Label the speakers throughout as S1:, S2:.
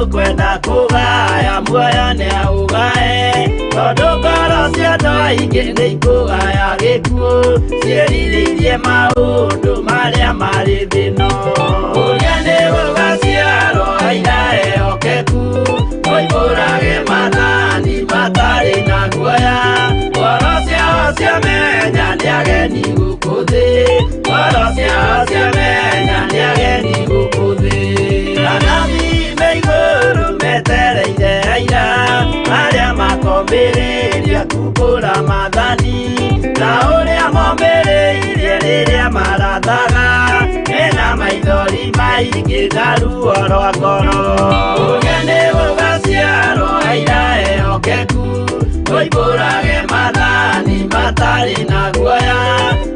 S1: Ũkwenda kũgaya muoyo nĩaũgae tondũ ngoro cia andũ aingĩ nĩikũgaya gĩkuũ ciĩrirĩirie maũndũ marĩa marĩ thĩ-ĩno. Ũrĩa nĩgũgaciarwo aira ehokeku moimbũrage maathani matarĩ na guoya ngoro ciao ciamenya nĩ ageni gũkũ thĩ ngoro ciao ciamenya nĩ ageni gũkũ thĩ. Anabii me igũrũ metereire aira arĩa makombĩrĩria kumbũra maathani ta ũrĩa mombĩrĩirie rĩrĩa marathaga mena maithori maingĩ na ruo rwa ngoro. Ũrĩa nĩgũgaciarwo aira ehokeku moimbũrage maathani matarĩ na guoya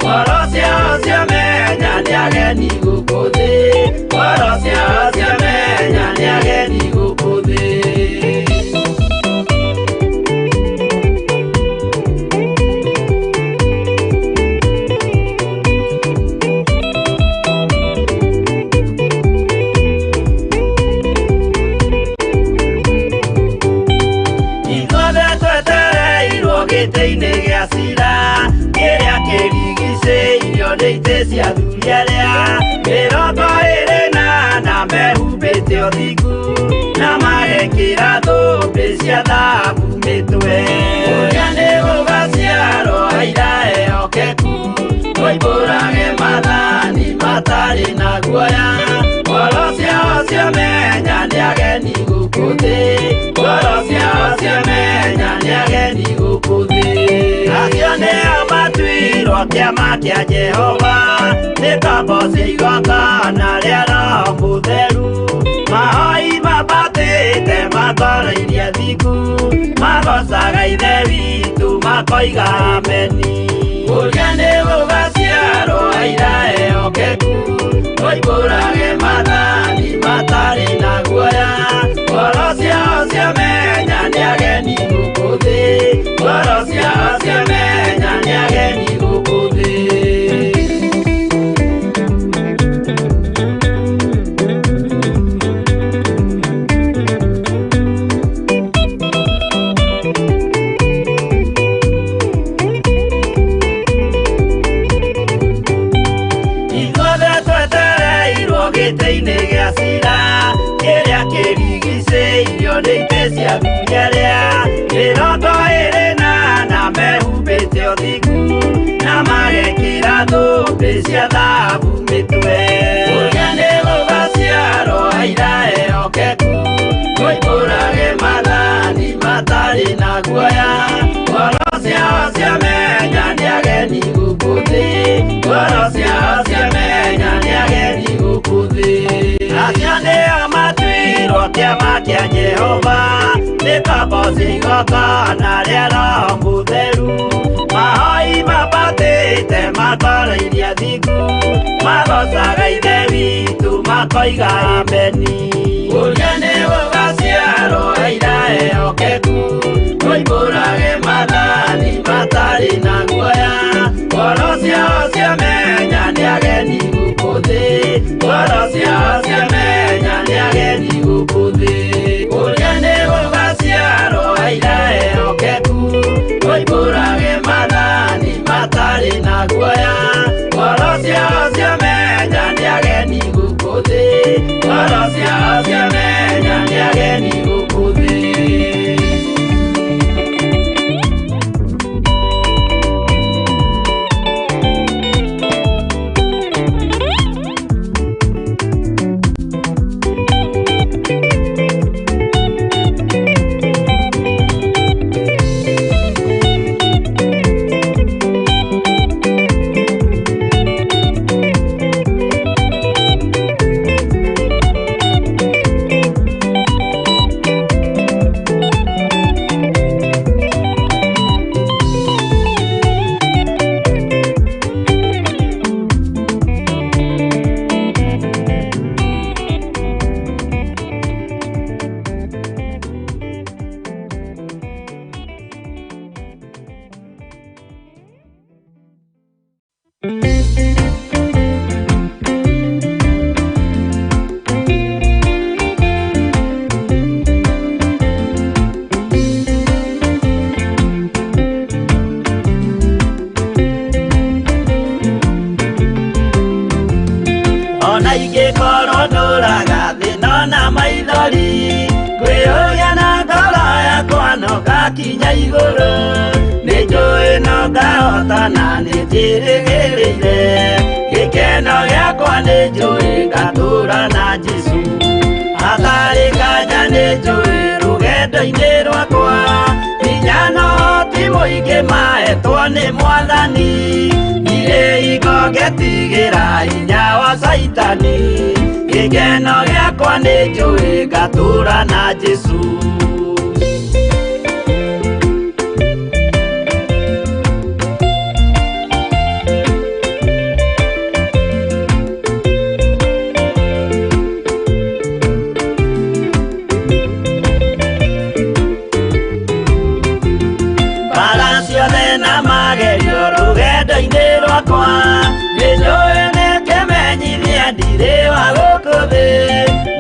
S1: ngoro ciao ciamenya nĩ ageni gũkũ thĩ ngoro ciao ciamenya nĩ ageni gũkũ thĩ. Ithuothe twetereirwo gĩtĩ-inĩ gĩa cira kĩrĩa kĩrigicĩirio nĩ itĩ cia athuri arĩa 24 mehumbĩte ũthingu na magekĩra thũmbĩ cia thahabu mĩtwe. Ũrĩa nĩgũgaciarwo aira ehokeku moimbũrage maathani matarĩ na guoya ngoro ciao ciamenya nĩ ageni gũkũ thĩ ngoro ciao ciamenya nĩ ageni gũkũ thĩ. Acio nĩo matuirwo kĩama kĩa Jehova nĩ kamboci igongona rĩa Roho Mũtheru mahoi mambatĩte matoroirie athingu magocaga Ithe witũ makoiga ameni. Ũrĩa nĩgũgaciarwo aira ehokeku moimbũrage maathani matarĩ na guoya ngoro ciao ciamenya nĩ ageni gũkũ thĩ ngoro ciao ciamenya nĩ ageni gũkũ thĩ. Ithuothe twetereirwo gĩtĩ-inĩ gĩa cira kĩrĩa kĩrigicĩirio nĩ itĩ cia athuri arĩa 24 mehumbĩte ũthingu na magekĩra thũmbĩ cia thahabu mĩtwe. Ũrĩa nĩgũgaciarwo aira ehokeku moimbũrage maathani matarĩ na guoya ngoro ciao ciamenya nĩ ageni gũkũ thĩ ngoro ciao ciamenya nĩ ageni gũkũ thĩ. Acio nĩo matuirwo kĩama kĩa Jehova nĩ kamboci igongona rĩa Roho Mũtheru mahoi mambatĩte matoroirie athingu magocaga Ithe witũ makoiga ameni. Ũrĩa nĩgũgaciarwo aira ehokeku moimbũrage maathani matarĩ na guoya ngoro ciao ciamenya nĩ ageni gũkũ thĩ ngoro ciao ciamenya nĩ ageni gũkũ thĩ. Ũrĩa nĩgũgaciarwo aira ehokeku moimbũrage maathani matarĩ na guoya ngoro ciao ciamenya nĩ ageni gũkũ thĩ ngoro ciao ciamenya nĩ ageni gũkũ thĩ. ingĩkorwo ndũraga thĩna na maithori ngwĩyũria na ngoro yakwa no ngakinya igũrũ nĩ njũĩ no ngahotana nĩ njĩrĩgĩrĩire gĩkeno gĩakwa nĩ njũĩ ngatũra na Jesũ hatarĩ nganja nĩ njũĩ rũgendo-inĩ rwakwa hinya no ti mũingĩ mahetwo nĩ Mwathani ndirĩ hingo ngetigĩra hinya wa Caitani gĩkeno gĩakwa nĩ njũĩ ngatũra na Jesũ.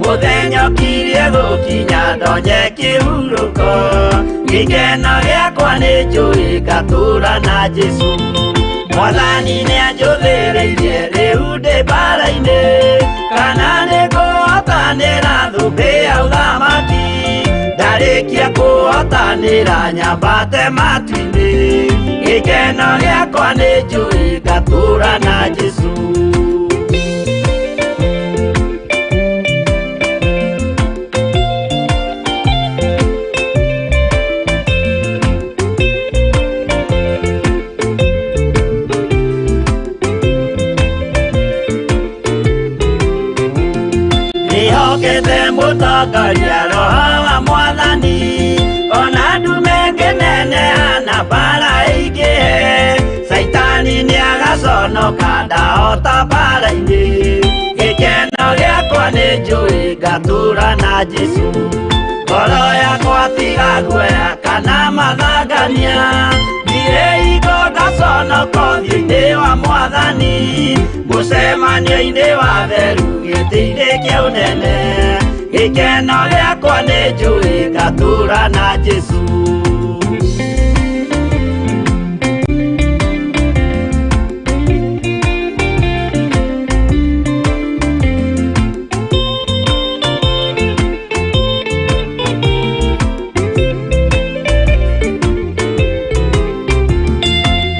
S1: Mũthenya ũkirie gũkinya ndonye kĩhurũko gĩkeno gĩakwa nĩ njũĩ ngatũra na Jesũ Mwathani nĩanjũthĩrĩirie rĩu ndĩ mbara-inĩ kana nĩngũhotanĩra thũmbĩ ya ũthamaki ndarĩkia kũhotanĩra nyambate matu-inĩ gĩkeno gĩakwa nĩ njũĩ ngatũra na Jesũ. Mũtongoria roho wa Mwathani ona ndume ngĩneneha na mbara ĩingĩhe Caitani nĩagaconoka ndahota mbara-inĩ gĩkeno gĩakwa nĩ njũĩ ngatũra na Jesũ ngoro yakwa tiga guoya kana mathangania ndirĩ hingo ngaconoka ũthiũ-inĩ wa Mwathani mũcemanio-inĩ wa theru gĩtĩ-inĩ kĩa ũnene gĩkeno gĩakwa nĩ njũĩ ngatũra na Jesũ.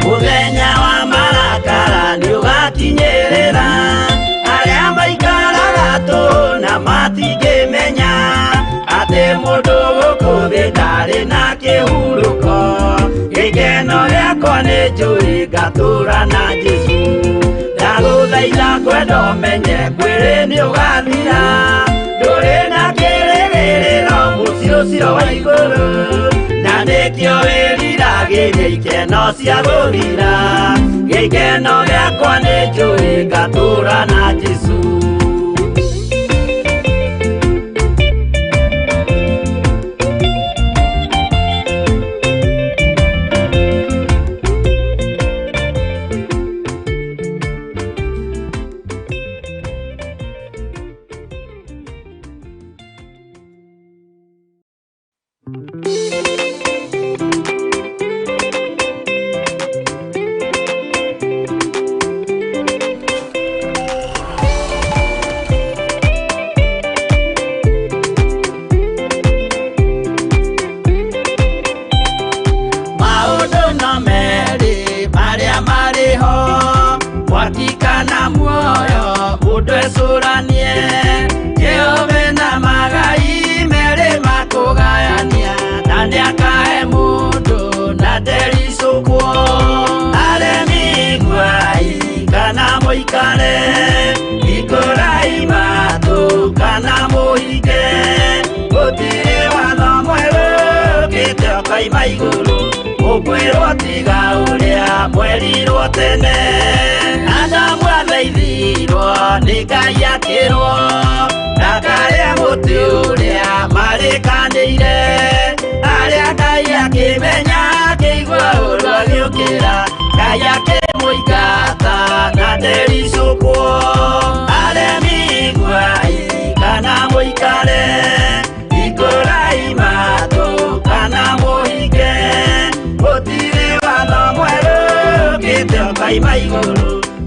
S1: Mũthenya wa marakara nĩũgakinyĩrĩra arĩa maikaraga tũhũ na matingĩmenya atĩ mũndũ gũkũ thĩ ndarĩ na kĩhurũko gĩkeno gĩakwa nĩ njũĩ ngatũra na Jesũ ndagũthaitha kwenda ũmenye mwĩrĩ nĩũgathira ndũrĩ na kĩrĩgĩrĩro mũciĩ ũcio wa igũrũ na nĩkĩo wĩriragĩria ikeno cia gũthira gĩkeno gĩakwa nĩ njũĩ ngatũra na Jesũ.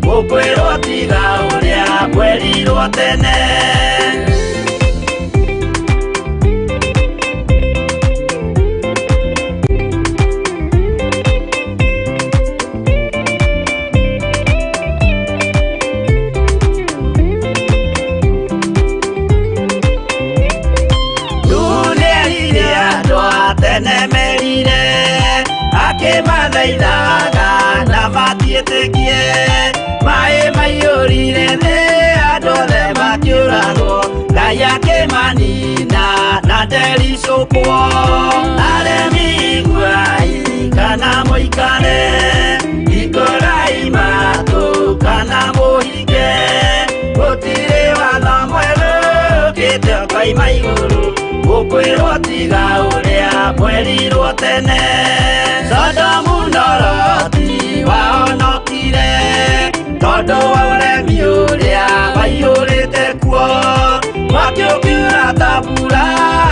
S1: Mũkwĩrwo tiga ũrĩa mwerirwo tene. Tene merire akĩmathaithaga na matiĩtĩkie. Maĩ maiyũrire thĩ, andũ othe makĩũragwo, Ngai akĩmanina na ndericũkwo. Aremi iguai kana mũikare, hingũrai matũ kana mũhinge, gũtirĩ watho mwerũ ũkĩte ũkoima igũrũ. Mũkwĩrwo tiga ũrĩa mwerirwo tene. Sodomu na Loti wahonokire tondũ wa ũremi ũrĩa waiyũrĩte kuo. Mwaki ũkiura ta mbura,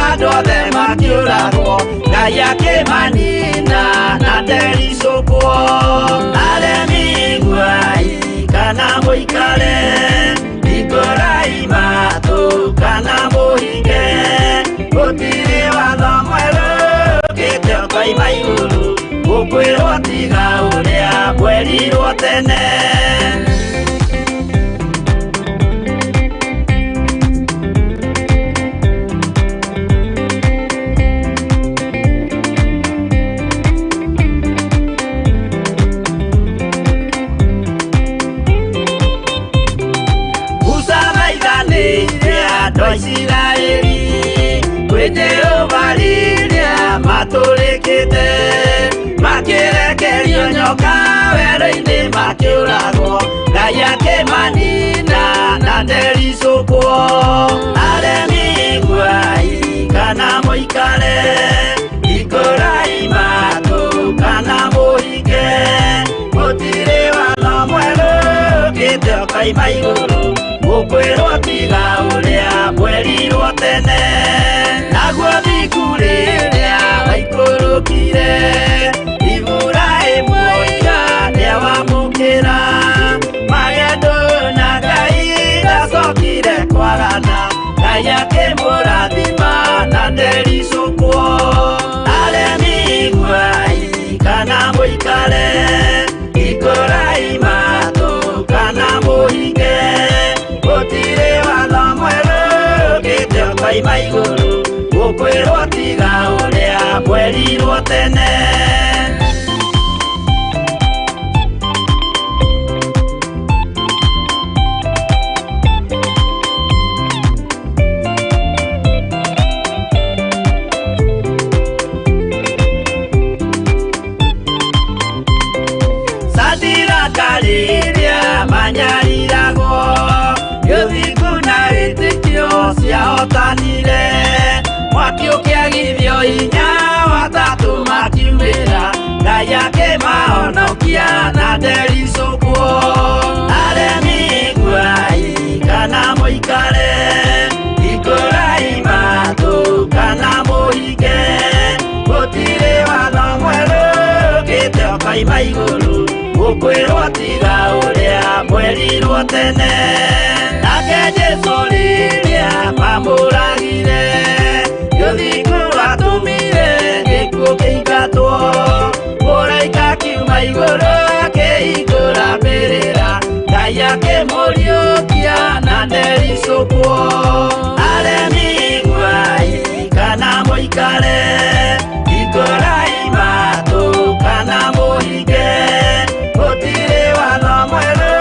S1: andũ othe makĩũragwo, Ngai akĩmanina na ndericũkwo. Aremi iguai kana mũikare, hingũrai matũ kana mũhinge, gũtirĩ watho mwerũ ũkĩte ũkoima igũrũ. Mũkwĩrwo tiga ũrĩa mwerirwo tene. Musa thaithanĩire andũ a Isiraeli kwĩ Jehova rĩrĩa matũrĩkĩte, makĩrekerio nyoka werũ-inĩ makĩũragwo, Ngai akĩmanina na ndericũkwo. Aremi iguai kana mũikare, hingũrai matũ kana mũhinge, gũtirĩ watho mwerũ ũkĩte ũkoima igũrũ. Mũkwĩrwo tiga ũrĩa mwerirwo tene. Naguo thingu rĩrĩa waikũrũkire, Iburahĩmu oiga nĩawamũkĩra. Magendo na Ngai ndacokire kwagana, Ngai akĩmũrathima na ndericũkwo. Aremi iguai kana mũikare, hingũrai matũ kana mũhinge, gũtirĩ watho mwerũ ũkĩte ũkoima igũrũ. Mũkwĩrwo tiga ũrĩa mwerirwo tene. Sadiraka rĩrĩa manyariragwo, gĩthingu na wĩtĩkio ciahotanire. Mwaki ũkĩagithio hinya, watatũ makiumĩra, Ngai akĩmahonokia na ndericũkwo. Aremi iguai kana mũikare, hingũrai matũ kana mũhinge, gũtirĩ watho mwerũ ũkĩte ũkoima igũrũ. Mũkwĩrwo tiga ũrĩa mwerirwo tene. Nake Jesũ rĩrĩa mamũragire, gĩthingu watũmire gĩkuũ kĩingatwo. Mũraika akiuma igũrũ akĩhingũra mbĩrĩra, Ngai akĩmũriũkia na ndericũkwo. Aremi iguai kana mũikare, hingũrai matũ kana mũhinge, gũtirĩ watho mwerũ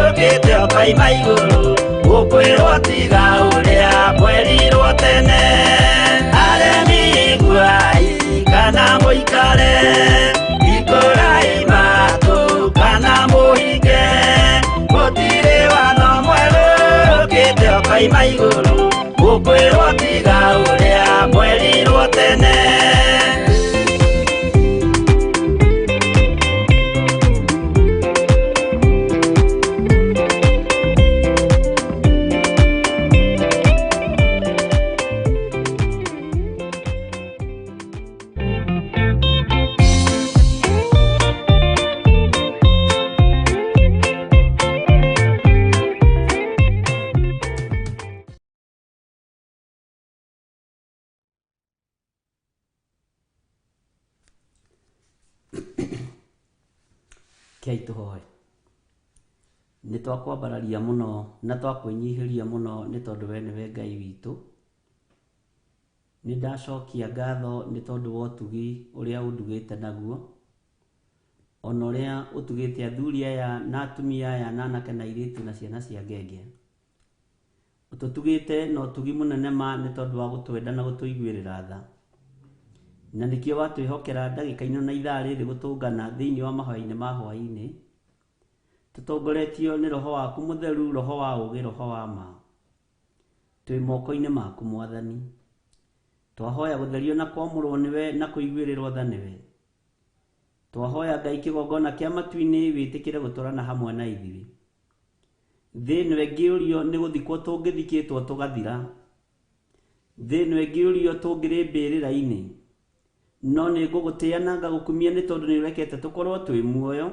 S1: ũkĩte ũkoima igũrũ. Mũkwĩrwo tiga ũrĩa mwerirwo tene. Aremi iguai kana mũikare, hingũrai matũ kana mũhinge, gũtirĩ watho mwerũ ũkĩte ũkoima igũrũ. Mũkwĩrwo tiga ũrĩa mwerirwo tene.
S2: Rekei tũhoe. Nĩ twakwambararia mũno na twakwĩnyihĩria mũno nĩ tondũ we nĩwe Ngai witũ. Nĩ ndacokia ngatho nĩ tondũ wa ũtugi ũrĩa ũndugĩte naguo, ona ũrĩa ũtugĩte athuri aya na atumia aya na anake na airĩtu na ciana cia ngenge. Ũtũtugĩte na ũtugi mũnene ma nĩ tondũ wa gũtwenda na gũtũiguĩrĩra tha. Na nĩkĩo watwĩhokera ndagĩka ino na ithaa rĩrĩ gũtũngana thĩinĩ wa mahoya-inĩ ma hwaĩ-inĩ, tũtongoretio nĩ roho waku mũtheru, roho wa ũũgĩ, roho wa ma. Twĩ moko-inĩ maku Mwathani. Twahoya gũtherio na kwamũrwo nĩwe na kũiguĩrĩrwo tha nĩwe. Twahoya Ngai kĩgongona kĩa matu-inĩ wĩtĩkĩre gũtũrana hamwe na ithuĩ. Thĩ ĩno ĩngĩũrio nĩ gũthikwo tũngĩthikĩtwo tũgathira. Thĩ ĩno ĩngĩũrio tũngĩrĩ mbĩrĩra-inĩ. No nĩ ngũgũtĩa na ngagũkumia nĩ tondũ nĩ ũrekete tũkorwo twĩ muoyo,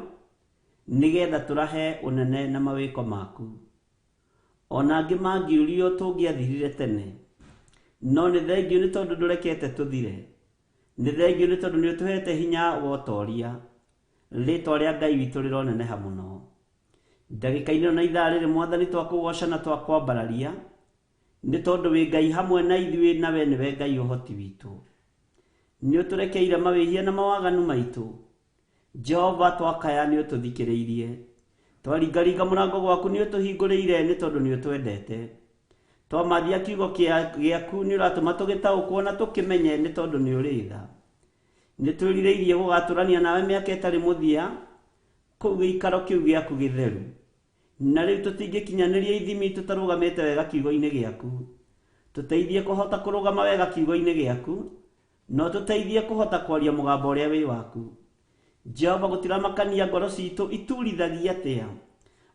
S2: nĩgetha tũrahe ũnene na mawĩko maku. Ona angĩ mangĩũrio tũngĩathirire tene. No nĩ thengiũ nĩ tondũ ndũrekete tũthire. Nĩ thengiũ nĩ tondũ nĩ ũtũhete hinya wa ũtoria. Rĩtwa rĩa Ngai witũ rĩroneneha mũno. Ndagĩka-inĩ ĩno na ithaa rĩrĩ Mwathani twakũgoca na twakwambararia, nĩ tondũ wĩ Ngai hamwe na ithuĩ na we nĩwe Ngai ũhoti witũ. Nĩ ũtũrekeire mawĩhia na mawaganu maitũ. Jehova twakaya nĩ ũtũthikĩrĩirie. Twaringaringa mũrango gwaku nĩ ũtũhingũrĩire nĩ tondũ nĩ ũtwendete. Twamathia kiugo gĩaku nĩ ũratũma tũgĩtaũkwo na tũkĩmenye nĩ tondũ nĩ ũrĩ tha. Nĩ twĩrirĩirie gũgatũrania nawe mĩaka ĩtarĩ mũthia kũu gĩikaro kĩu gĩaku gĩtheru. Na rĩu tũtingĩkinyanĩria ithimi tũtarũgamĩte wega kiugo-inĩ gĩaku. Tũteithie kũhota kũrũgama wega kiugo-inĩ gĩaku, na ũtũteithie kũhota kwaria mũgambo ũrĩa wĩ waku. Jehova gũtiramakania ngoro citũ iturithagia atĩa,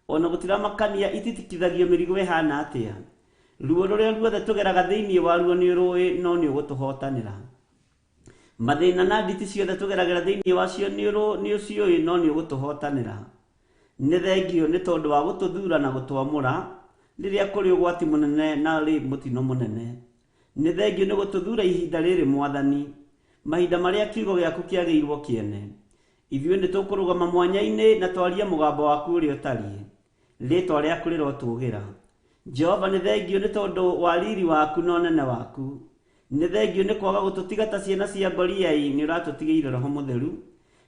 S2: ona gũtiramakania ititikithagio mĩrigo ĩhana atĩa. Ruo rũrĩa ruothe tũgeraga thĩinĩ waruo nĩ ũrũĩ no nĩ ũgũtũhotanĩra. Mathĩna na nditi ciothe tũgeragĩra thĩinĩ wacio nĩ ũciũĩ no nĩ ũgũtũhotanĩra. Nĩ thengio nĩ tondũ wa gũtũthura na gũtwamũra rĩrĩa kũrĩ ũgwati mũnene na rĩ mũtino mũnene. Nĩ thengio nĩ gũtũthura ihinda rĩrĩ Mwathani, mahinda marĩa kiugo gĩaku kĩagĩirwo kĩene. Ithuĩ nĩ tũkũrũgama mwanya-inĩ na twarie mũgambo waku ũrĩa ũtariĩ. Rĩtwa rĩaku rĩrotũgĩra. Jehova nĩ thengio nĩ tondũ wa riri waku na ũnene waku. Nĩ thengio nĩ kwaga gũtũtiga ta ciana cia ngoriai nĩ ũratũtigĩire roho mũtheru,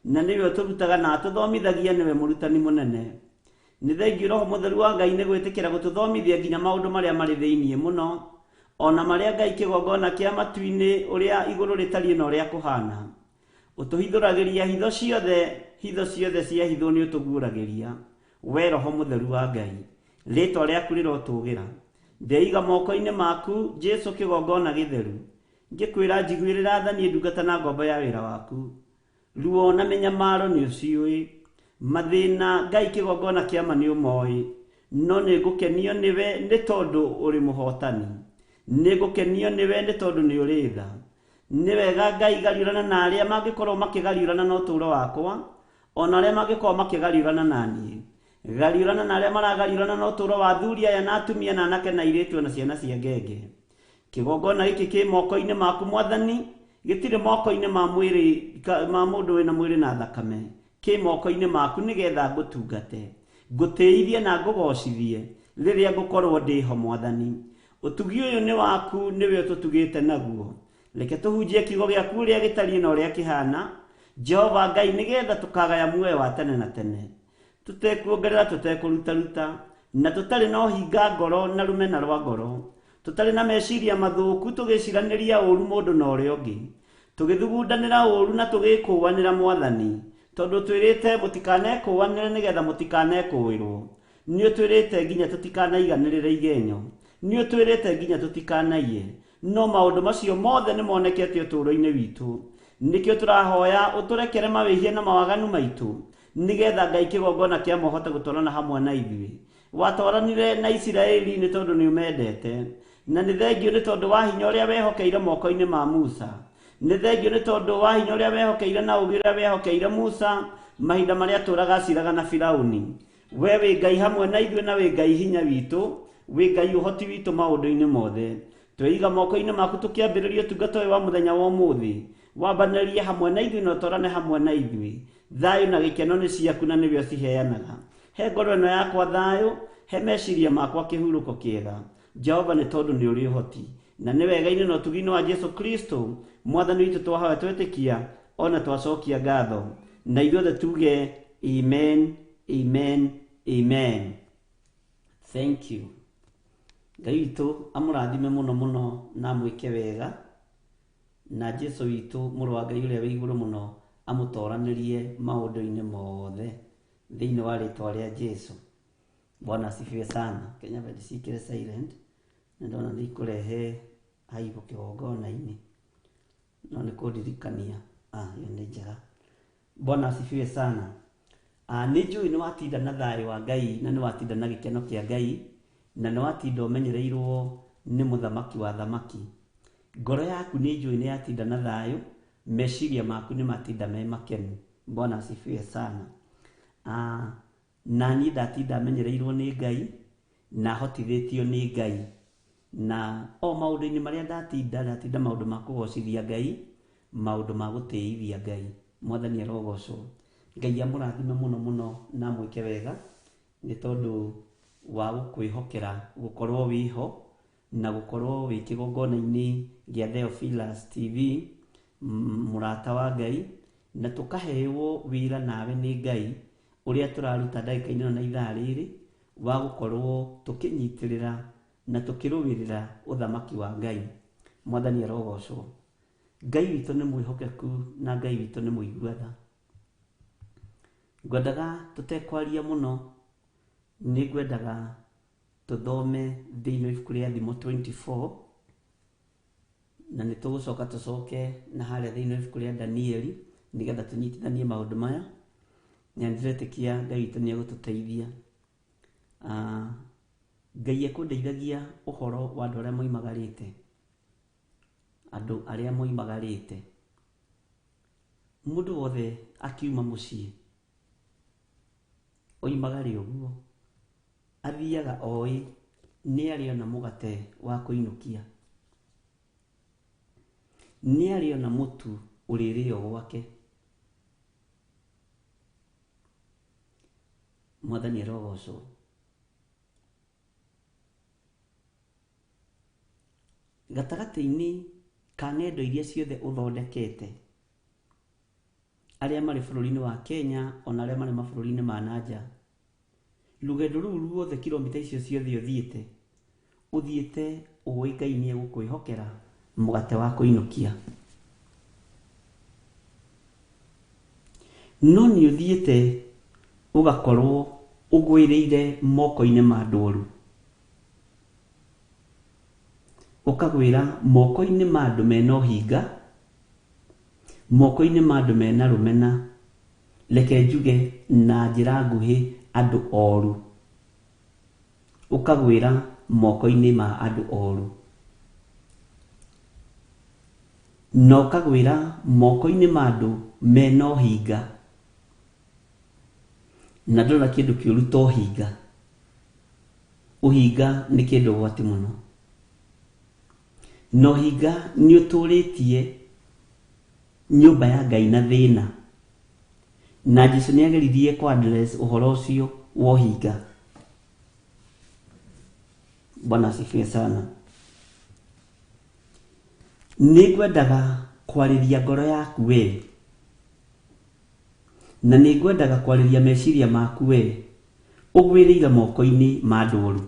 S2: na nĩwe ũtũrutaga na atũthomithagia nĩwe mũrutani mũnene. Nĩ thengio roho mũtheru wa Ngai nĩ gwĩtĩkĩra gũtũthomithia nginya maũndũ marĩa marĩ thĩinĩ mũno, ona marĩa Ngai kĩgongona kĩa matu-inĩ ũrĩa igũrũ rĩtariĩ na ũrĩa kũhana. Ũtũhithũragĩria hitho ciothe cia hitho nĩ ũtũguũragĩria, we roho mũtheru wa Ngai. Rĩtwa rĩaku rĩrotũgĩra. Ndeiga moko-inĩ maku Jesu kĩgongona gĩtheru. Ngĩkwĩra njiguĩrĩra tha niĩ ndungata na ngombo ya wĩra waku. Ruo na mĩnyamaro nĩ ũciũĩ. Mathĩna Ngai kĩgongona kĩa ma nĩ ũmoĩ. No nĩ ngũkenio nĩwe nĩ tondũ ũrĩ mũhotani. Nĩ ngũkenio nĩwe nĩ tondũ nĩ ũrĩ tha. Nĩ wega Ngai gariũrana na arĩa mangĩkorwo makĩgariũrana na ũtũũro wakwa, ona arĩa mangĩkorwo makĩgariũrana na niĩ. Gariũrana na arĩa maragariũrana na ũtũũro wa athuri aya na atumia na anake na airĩtu na ciana cia ngenge. Kĩgongona gĩkĩ kĩ moko-inĩ maku Mwathani, gĩtirĩ moko-inĩ ma mwĩrĩ ma mũndũ wĩna mwĩrĩ na thakame. Kĩ moko-inĩ maku nĩgetha ngũtungate, ngũtĩithie na ngũgocithie rĩrĩa ngũkorwo ndĩho Mwathani. Ũtugi ũyũ nĩ waku nĩwe ũtũtugĩte naguo. Reke tũhunjie kiugo gĩaku ũrĩa gĩtariĩ na ũrĩa kĩhana. Jehova Ngai nĩgetha tũkagaya muoyo wa tene na tene. Tũtekuongerera tũtekũrutaruta, na tũtarĩ na ũhinga ngoro na rũmena rwa ngoro. Tũtarĩ na meciria mathũku tũgĩciranĩria ũru mũndũ na ũrĩa ũngĩ. Tũgĩthugundanĩra ũru na tũgĩkũanĩra Mwathani, tondũ twĩrĩte mũtikanekũanĩre nĩgetha mũtikanekũĩrwo. Nĩ ũtwĩrĩte nginya tũtikanaiganĩrĩre igenyo. Nĩ ũtwĩrĩte nginya tũtikanaiye. No maũndũ macio mothe nĩ monekete ũtũũro-inĩ witũ. Nĩkĩo tũrahoya ũtũrekere mawĩhia na mawaganu maitũ, nĩgetha Ngai kĩgongona kĩa mohote gũtwarana hamwe na ithuĩ. Watwaranire na Isiraeli nĩ tondũ nĩ ũmendete, na nĩ thengio nĩ tondũ wa hinya ũrĩa wehokeire moko-inĩ ma Musa. Nĩ thengio nĩ tondũ wa hinya ũrĩa wehokeire na ũũgĩ ũrĩa wehokeire Musa mahinda marĩa atũũraga aciraga na Firaũni. We wĩ Ngai hamwe na ithuĩ na wĩ Ngai hinya witũ, wĩ Ngai ũhoti witũ maũndũ-inĩ mothe. Tweiga moko-inĩ maku tũkĩambĩrĩria ũtungata ũyũ wa mũthenya wa ũmũthĩ. Wambanĩrie hamwe na ithuĩ na ũtwarane hamwe na ithuĩ. Thayũ na gĩkeno nĩ ciaku na nĩwe ũciheanaga. He ngoro ĩno yakwa thayũ, he meciria makwa kĩhurũko kĩega. Jehova nĩ tondũ nĩ ũrĩ ũhoti. Na nĩ wega-inĩ na ũtugi-inĩ wa Jesu Kristo, Mwathani witũ twahoya twetĩkia, ona twacokia ngatho. Na ithuothe tuge amen, amen, amen. Thank you. Ngai witũ amũrathime mũno mũno na amwĩke wega. Na Jesu witũ mũrũ wa Ngai ũrĩa wĩ igũrũ mũno amũtoranĩrie maũndũ-inĩ mothe thĩinĩ wa rĩtwa rĩa Jesu. Bwana asifiwe sana. Kenya ndicikĩre silent nĩ ndona nĩ ikũrehe aibu kĩgongona-inĩ no nĩ kũndirikania. Ah, ĩyo nĩ njega. Bwana asifiwe sana. Ah, nĩ njũĩ nĩ watinda na thayũ wa Ngai na nĩ watinda na gĩkeno kĩa Ngai na nĩ watinda ũmenyereirwo nĩ mũthamaki wa thamaki. Ngoro yaku nĩ njũĩ nĩ yatinda na thayũ, meciria maku nĩ matinda me makenu. Bwana asifiwe sana. Ah, na niĩ ndatinda menyereirwo nĩ Ngai na hotithĩtio nĩ Ngai na o maũndũ-inĩ marĩa ndatinda ndatinda maũndũ ma kũgocithia Ngai, maũndũ ma gũtĩithia Ngai. Mwathani arogocwo. Ngai amũrathime mũno mũno na amwĩke wega nĩ tondũ wa gũkwĩhokera gũkorwo wĩho na gũkorwo wĩ kĩgongona-inĩ gĩa Theophilus TV, mũrata wa Ngai, na tũkaheo wĩra nawe nĩ Ngai ũrĩa tũraruta ndagĩka-inĩ ĩno na ithaa rĩrĩ wa gũkorwo tũkĩnyitĩrĩra na tũkĩrũĩrĩra ũthamaki wa Ngai. Mwathani arogocwo. Ngai witũ nĩ mwĩhokeku na Ngai witũ nĩ mũigua tha. Ngwendaga tũtekwaria mũno, nĩ ngwendaga tũthome thĩinĩ wa ibuku rĩa Thimo 24 na nĩ tũgũcoka tũcoke na harĩa thĩinĩ wa ibuku rĩa Danieli nĩgetha tũnyitithanie maũndũ maya. Na nĩndĩretĩkia Ngai witũ nĩ egũtũteithia. Ngai ekũndeithagia ũhoro wa andũ arĩa moimagarĩte. Andũ arĩa moimagarĩte. Mũndũ wothe akiuma mũciĩ oimagare ũguo athiaga oĩ nĩ arĩona mũgate wa kũinũkia, nĩ arĩona mũtu ũrĩrĩo gwake. Mwathani arogocwo. Gatagatĩ-inĩ ka ng'endo iria ciothe ũthondekete, arĩa marĩ bũrũri-inĩ wa Kenya ona arĩa marĩ mabũrũri-inĩ ma na nja, rũgendo rũu ruothe kilomita icio ciothe ũthiĩte, ũthiĩte ũĩ Ngai nĩ egũkwĩhokera mũgate wa kũinũkia. No nĩ ũthiĩte ũgakorwo ũgwĩrĩire moko-inĩ ma andũ oru. Ũkagwĩra moko-inĩ ma andũ mena ũhinga, moko-inĩ ma andũ mena rũmena, reke njuge na njĩra nguhĩ andũ oru. Ũkagwĩra moko-inĩ ma andũ oru. Na ũkagwĩra moko-inĩ ma andũ mena ũhinga. Na ndona kĩndũ kĩũru ta ũhinga. Ũhinga nĩ kĩndũ ũgwati mũno. Na ũhinga nĩ ũtũrĩtie nyũmba ya Ngai na thĩna. Na Jesu nĩ ageririe kũ address ũhoro ũcio wa ũhinga. Bwana asifiwe sana. Nĩ ngwendaga kwarĩria ngoro yaku we, na nĩ ngwendaga kwarĩria meciria maku we, ũgwĩrĩire moko-inĩ ma andũ oru.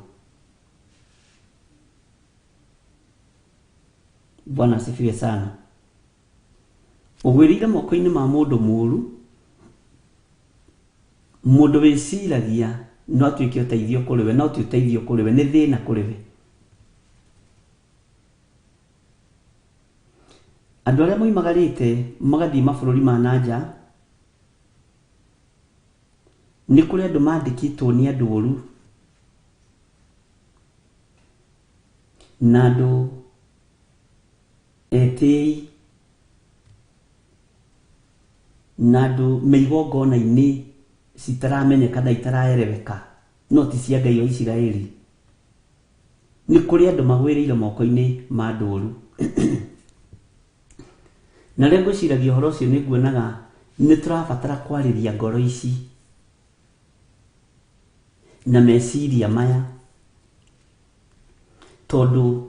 S2: Bwana asifiwe sana. Ũgwĩrĩire moko-inĩ ma mũndũ mũru, mũndũ wĩciragia no atuĩke ũteithio kũrĩ we, no ti ũteithio kũrĩ we, nĩ thĩna kũrĩ we. Andũ arĩa moimagarĩte magathiĩ mabũrũri ma na nja, nĩ kũrĩ andũ mandĩkĩtwo nĩ andũ oru na andũ etĩi na andũ me igongona-inĩ citaramenyeka na itaraereweka no ti cia Ngai wa Isiraeli. Nĩ kũrĩ andũ magwĩrĩire moko-inĩ ma andũ oru. Na rĩrĩa ngwĩciragia ũhoro ũcio nĩ nguonaga Nĩ tũrabatara kwarĩria ngoro ici na meciria maya, tondũ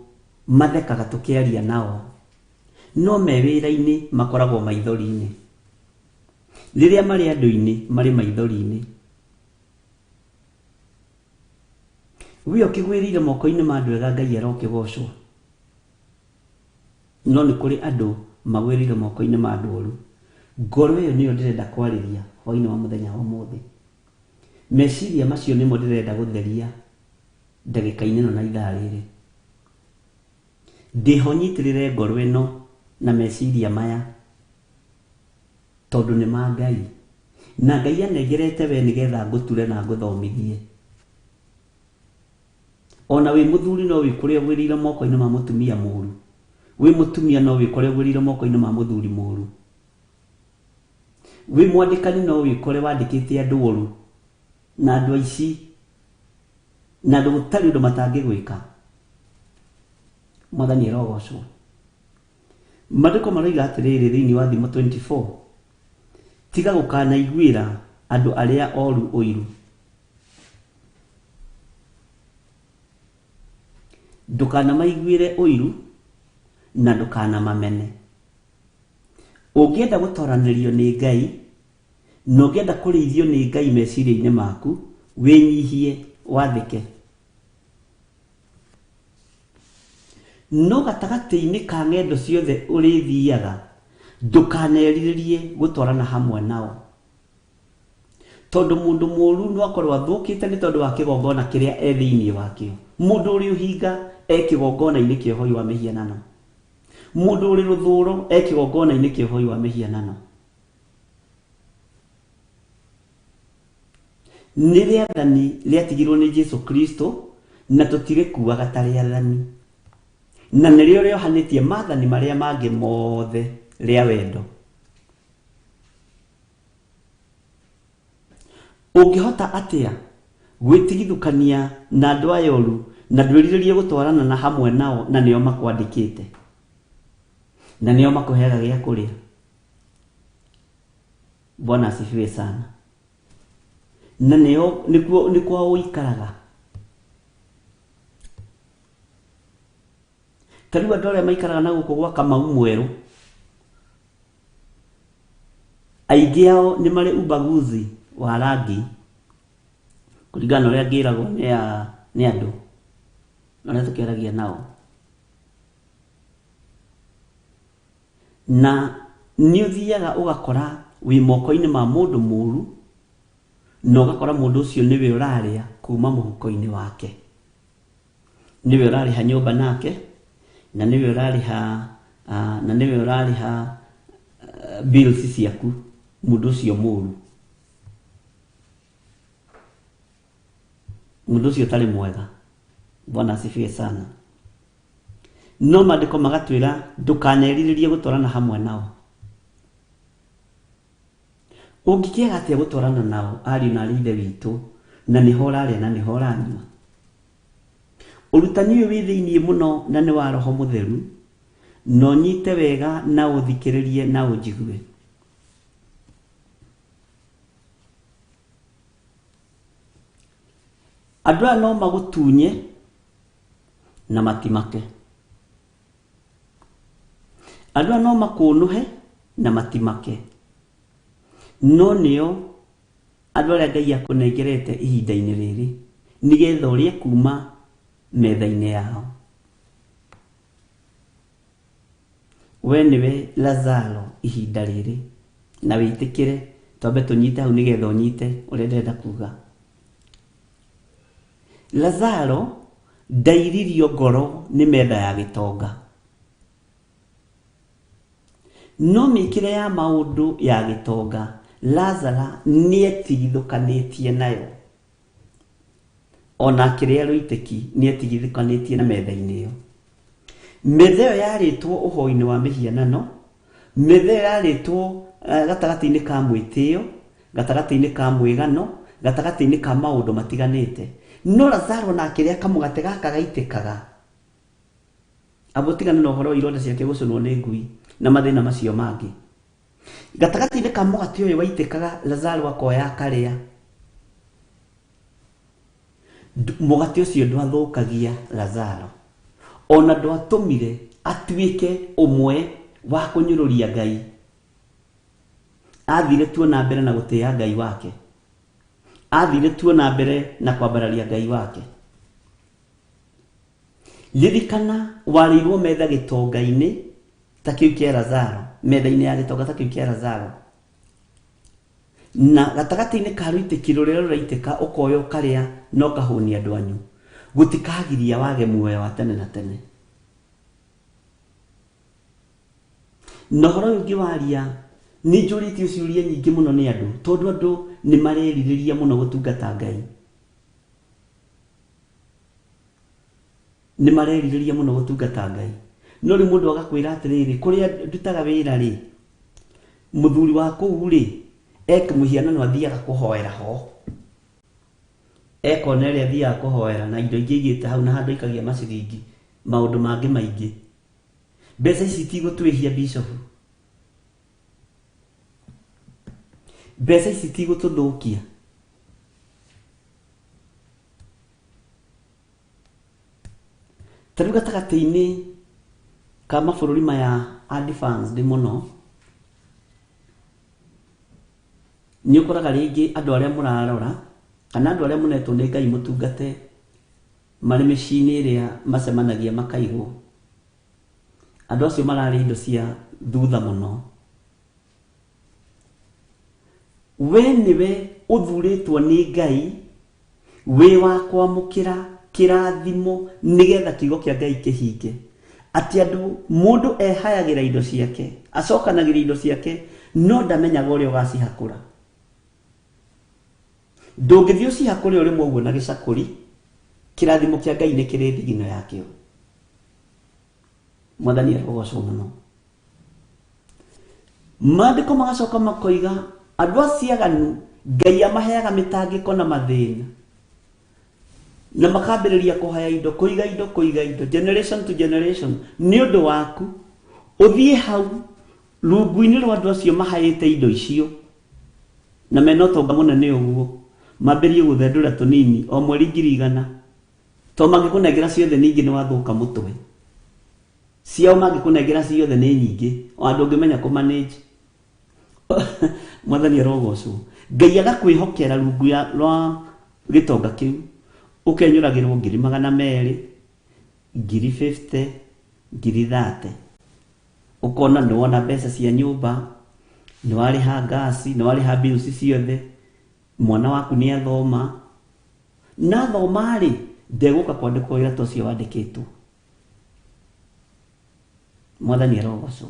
S2: mathekaga tũkĩaria nao, no me wĩra-inĩ makoragwo maithori-inĩ. Rĩrĩa marĩ andũ-inĩ marĩ maithori-inĩ. We ũkĩgwĩrĩire moko-inĩ ma andũ ega, Ngai arokĩgocwo. No nĩ kũrĩ andũ magwĩrĩire moko-inĩ ma andũ oru. Ngoro ĩyo nĩyo ndĩrenda kwarĩria hwaĩ-inĩ wa mũthenya wa ũmũthĩ. Meciria macio nĩmo ndĩrenda gũtheria ndagĩka-inĩ ĩno na ithaa rĩrĩ. Ndĩho nyitĩrĩre ngoro ĩno na meciria maya, tondũ nĩ ma Ngai. Na Ngai anengerete we nĩgetha ngũture na ngũthomithie. Ona wĩ mũthuri no wĩkore ũgwĩrĩire moko-inĩ ma mũtumia mũru. Wĩ mũtumia no wĩkore ũgwĩrĩire moko-inĩ ma mũthuri mũru. Wĩ mwandĩkani no wĩkore wandĩkĩte andũ oru na andũ aici na andũ gũtarĩ ũndũ matangĩgwĩka. Mwathani arogocwo. Maandĩko maroiga atĩrĩrĩ thĩinĩ wa Thimo 24, tiga gũkanaiguĩra andũ arĩa oru ũiru. Ndũkanamaiguĩre ũiru na ndũkanamamene. Ũngĩenda gũtoranĩrio nĩ Ngai na ũngĩenda kũrĩithio nĩ Ngai meciria-inĩ maku, wĩnyihie wathĩke. No gatagatĩ-inĩ ka ng'endo ciothe ũrĩthiaga, ndũkanerirĩrie gũtwarana hamwe nao. Tondũ mũndũ mũru no akorwo athũkĩte nĩ tondũ wa kĩgongona kĩrĩa e thĩinĩ wakĩo. Mũndũ ũrĩ ũhinga e kĩgongona-inĩ kĩa ũhoi wa mĩhianano. Mũndũ ũrĩ rũthũro e kĩgongona-inĩ kĩa ũhoi wa mĩhianano. Nĩ rĩathani rĩatigirwo nĩ Jesu Kristo na tũtirĩkuaga ta rĩathani. Na nĩrĩo rĩohanĩtie maathani marĩa mangĩ mothe rĩa wendo. Ũngĩhota atĩa gwĩtigithũkania na andũ aya oru na ndwĩrirĩrie gũtwarana na hamwe nao na nĩo makwandĩkĩte na nĩo makũheaga gĩa kũrĩa? Bwana asifiwe sana. Na nĩo nĩkuo nĩ kwao ũikaraga. Ta rĩu andũ arĩa maikaraga na gũkũ gwa Kamau Mwerũ, aingĩ ao nĩ marĩ ubaguzi wa rangi kũringana na ũrĩa ngĩragwo nĩ andũ arĩa tũkĩaragia nao. Na nĩ ũthiaga ũgakora wĩ moko-inĩ ma mũndũ mũru na ũgakora mũndũ ũcio nĩwe ũrarĩa kuma mũhuko-inĩ wake. Nĩwe ũrarĩha nyũmba nake, na nĩwe ũrarĩha na nĩwe ũrarĩha bills ciaku, mũndũ ũcio mũru. Mũndũ ũcio ũtarĩ mwega. Bwana asifiwe sana. No maandĩko magatwĩra ndũkanerirĩrie gũtwarana hamwe nao. Ũngĩkĩaga atĩa gũtwarana nao ariũ na arĩ ithe witũ, na nĩho ũrarĩa na nĩho ũranyua? Ũrutani ũyũ wĩ thĩinĩ mũno na nĩ wa Roho Mũtheru, na ũnyite wega na ũthikĩrĩrie na ũnjigue. Andũ aya no magũtunye na matimake. Andũ aya no makũnũhe na matimake. No nĩo andũ arĩa Ngai akũnengerete ihinda-inĩ rĩrĩ, nĩgetha ũrĩe kuma metha-inĩ yao. We nĩwe Lazaro ihinda rĩrĩ, na wĩtĩkĩre twambe tũnyite hau nĩgetha ũnyite ũrĩa ndĩrenda kuga. Lazaro ndairirio ngoro nĩ metha ya gĩtonga. No mĩkĩre ya maũndũ ya gĩtonga, Lazaro nĩetigithũkanĩtie nayo. Ona akĩrĩa rũitĩki nĩetigithũkanĩtie na metha-inĩ ĩyo. Metha ĩyo yarĩtwo ũhoi-inĩ wa mĩhianano, metha ĩyo yarĩtwo gatagatĩ-inĩ ka mwĩtĩo, gatagatĩ-inĩ ka mwĩgano, gatagatĩ-inĩ ka maũndũ matiganĩte. No Lazaro ona akĩrĩa kamũgate gaka gaitĩkaga, amba ũtigane na ũhoro wa ironda ciake gũcũnwo nĩ ngui na mathĩna macio mangĩ. Gatagatĩ-inĩ ka mũgate ũyũ waitĩkaga Lazaro akoya akarĩa. Mũgate ũcio ndwathũkagia Lazaro, ona ndwatũmire atuĩke ũmwe wa kũnyũrũria Ngai. Athire tuo na mbere na gũtĩĩa Ngai wake, athire tuo na mbere na kwambararia Ngai wake. Ririkana warĩirwo metha gĩtonga-inĩ ta kĩu kĩa Lazaro, metha-inĩ ya gĩtonga ta kĩu kĩa Lazaro, na gatagatĩ-inĩ ka rũitĩki rũrĩa rũraitĩka ũkoya ũkarĩa na ũkahũnia andũ anyu, gũtikagiria wage muoyo wa tene na tene. Na ũhoro ũyũ ũngĩ waria, nĩ njũrĩtio ciũria nyingĩ mũno nĩ andũ, tondũ andũ nĩ marerirĩria mũno gũtungata Ngai. Nĩ marerirĩria mũno gũtungata Ngai. No rĩu mũndũ agakwĩra atĩrĩrĩ, kũrĩa ndutaga wĩra rĩ, mũthuri wa kũu rĩ, eke mũhianano athiaga kũhoera ho. Ekona ĩrĩa athiaga kũhoera na indo ingĩ aigĩte hau na handũ aikagia maciringi, maũndũ mangĩ maingĩ. Mbeca ici itigũtwĩhia bishop. Mbeca ici itigũtũthũkia. Ta rĩu gatagatĩ-inĩ ka mabũrũri maya advanced mũno, nĩ ũkoraga rĩngĩ andũ arĩa mũrarora kana andũ arĩa mũnetwo nĩ Ngai mũtungate marĩ mĩciĩ-inĩ ĩrĩa macemanagia makaigwo, andũ acio mararĩa indo cia thutha mũno. We nĩwe ũthurĩtwo nĩ Ngai wĩ wa kwamũkĩra kĩrathimo nĩgetha kiugo kĩa Ngai kĩhinge. Atĩ andũ mũndũ ehayagĩra indo ciake, acokanagĩria indo ciake, no ndamenyaga ũrĩa ũgacihakũra. Ndũngĩthiĩ ũcihakũre ũrĩmwe ũguo na gĩcakũri, kĩrathimo kĩa Ngai nĩ kĩrĩ thigino yakĩo. Mwathani arogocwo mũno. Maandĩko magacoka makoiga andũ acio aganu Ngai amaheaga mĩtangĩko na mathĩna, na makambĩrĩria kũhaya indo, kũiga indo, kũiga indo, generation to generation, nĩ ũndũ waku. Ũthiĩ hau rungu-inĩ rwa andũ acio mahaĩte indo icio na mena ũtonga mũnene ũguo, mambĩrĩrie gũthendũra tũnini o mweri 100,000, to mangĩkũnengera ciothe ningĩ nĩ wathũka mũtwe. Ciao mangĩkũnengera ciothe nĩ nyingĩ, o andũ ũngĩmenya kũ manage. Mwathani arogocwo. Ngai agakwĩhokera rungu rwa gĩtonga kĩu, ũkenyũragĩrwo 200,000, 50,000, 30,000. Ũkona nĩ wona mbeca cia nyũmba, nĩ warĩha ngasi, nĩ warĩha bills ciothe, mwana waku nĩ athoma, na athoma rĩ, ndegũka kwandĩkwo wĩra ta ũcio wandĩkĩtwo. Mwathani arogocwo.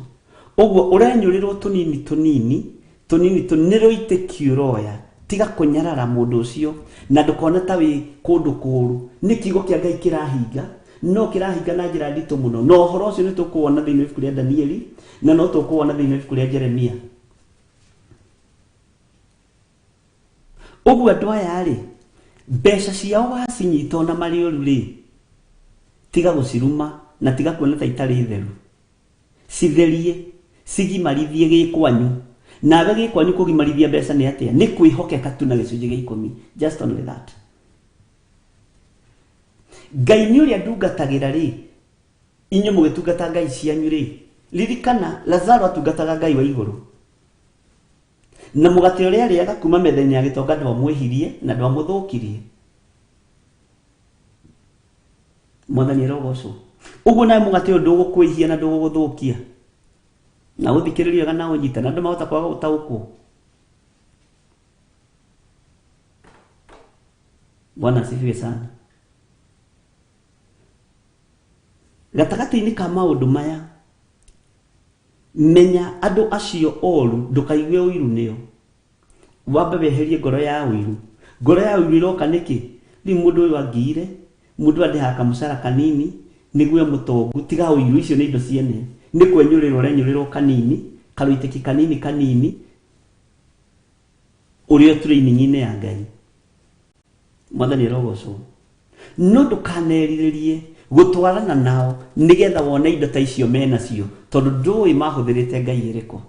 S2: Ũguo ũrenyũrĩrwo tũnini tũnini, tũnini nĩ rũitĩki ũroya. Tiga kũnyarara mũndũ ũcio na ndũkone ta wĩ kũndũ kũũru. Nĩ kiugo kĩa Ngai kĩrahinga, no kĩrahinga na njĩra nditũ mũno. Na ũhoro ũcio nĩ tũkũwona thĩinĩ wa ibuku rĩa Danieli, na no tũkũwona thĩinĩ wa ibuku rĩa Jeremia. Ũguo andũ aya rĩ, mbeca ciao wacinyita ona marĩ ũru rĩ, tiga gũciruma na tiga kuona ta itarĩ theru. Citherie, cigimarithie gĩkwanyu. Nawe gĩkwanyu kũgimarithia mbeca nĩ atĩa? Nĩ kwĩhokeka tu na gĩcunjĩ gĩa 10. Just only that. Ngai nĩ ũrĩa ndungatagĩra rĩ, inyuĩ mũgĩtungata Ngai cianyu rĩ, ririkana Lazaro atungataga Ngai wa igũrũ. Na mũgate ũrĩa arĩaga kuma metha-inĩ ya gĩtonga ndwamwĩhirie na ndwamũthũkirie. Mwathani arogocwo. Ũguo nawe mũgate ũyũ ndũgũkwĩhia na ndũgũgũthũkia. Na ũthikĩrĩrie wega na ũnyite, na andũ mahota kwaga gũtaũkwo. Bwana asifiwe sana. Gatagatĩ-inĩ ka maũndũ maya, menya andũ acio oru, ndũkaigue ũiru nĩo. Wambe weherie ngoro ya ũiru. Ngoro ya ũiru ĩroka nĩkĩ? Rĩu mũndũ ũyũ angiire, mũndũ andĩhaga kamũcara kanini, nĩguo mũtongu, tiga ũiru, icio nĩ indo ciene. Nĩ kwenyũrĩrwo ũrenyũrĩrwo kanini, karũitĩki kanini kanini, ũrĩa training-inĩ ya Ngai. Mwathani arogocwo. No ndũkanerirĩrie gũtwarana nao nĩgetha wone indo ta icio menacio, tondũ ndũĩ mahũthĩrĩte Ngai ĩrĩkũ.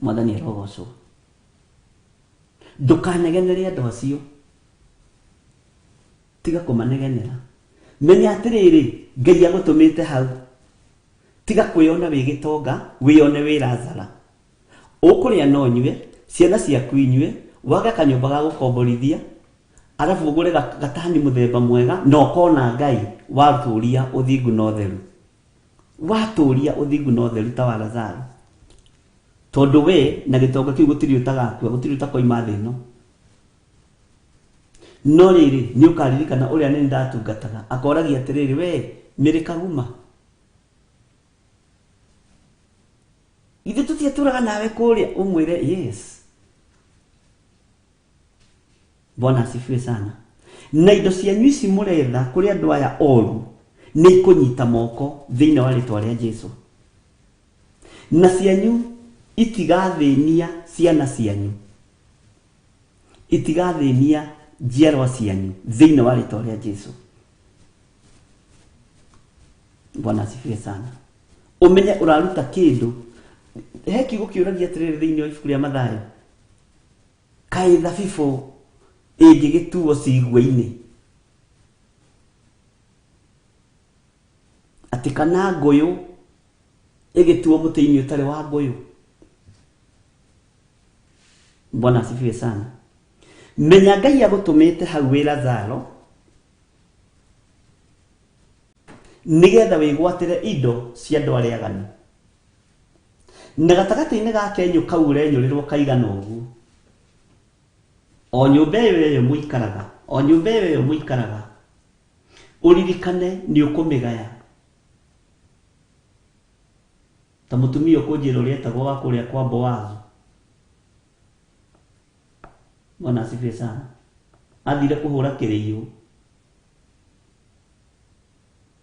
S2: Mwathani arogocwo. Ndũkanegenere andũ acio, tiga kũmanegenera. Menya atĩrĩrĩ, Ngai agũtũmĩte hau. Tiga kwĩona wĩ gĩtonga, wĩone wĩ Lazara. Ũkũrĩa no ũnyue, ciana ciaku inyue, wage kanyũmba ga gũkomborithia, arabu ũgũre gatani mũthemba mwega, na ũkona Ngai watũria ũthingu na ũtheru. Watũria ũthingu na ũtheru ta wa Lazaro. Tondũ we na gĩtonga kĩu gũtirĩ ũtagakua, gũtirĩ ũtakoima thĩ ĩno. No rĩrĩ, nĩ ũkaririkana ũrĩa nĩ ndatungataga, akoragia atĩrĩrĩ, we mĩrĩ kaguma. Ithuĩ tũtiatũraga nawe kũrĩa, ũmwĩre yes. Bwana asifiwe sana. Na indo cianyu ici mũretha kũrĩ andũ aya oru nĩ ikũnyita moko thĩinĩ wa rĩtwa rĩa Jesu. Na cianyu itigathĩnia ciana cianyu, itigathĩnia njiarwa cianyu thĩinĩ wa rĩtwa rĩa Jesu. Bwana asifiwe sana. Ũmenye ũraruta kĩndũ. He kiugo kĩũragia atĩrĩrĩ thĩinĩ wa ibuku rĩa Mathayo, kaĩ thabibũ ĩngĩgĩtuo cigua-inĩ, atĩ kana ngũyũ ĩgĩtuo mũtĩ-inĩ ũtarĩ wa ngũyũ. Bwana asifiwe sana. Menya Ngai agũtũmĩte hau wĩ Lazaro nĩgetha wĩgwatĩre indo cia andũ arĩa aganu. Na gatagatĩ-inĩ ga kenyũ kau ũrenyũrĩrwo kaigana ũguo, o nyũmba ĩyo ĩyo mũikaraga, o nyũmba ĩyo ĩyo mũikaraga, ũririkane nĩ ũkũmĩgaya. Ta mũtumia ũkũnjĩra ũrĩa etagwo wa kũrĩa kwa Boazu. Bwana asifiwe sana. Athire kũhũra kĩrĩiũ.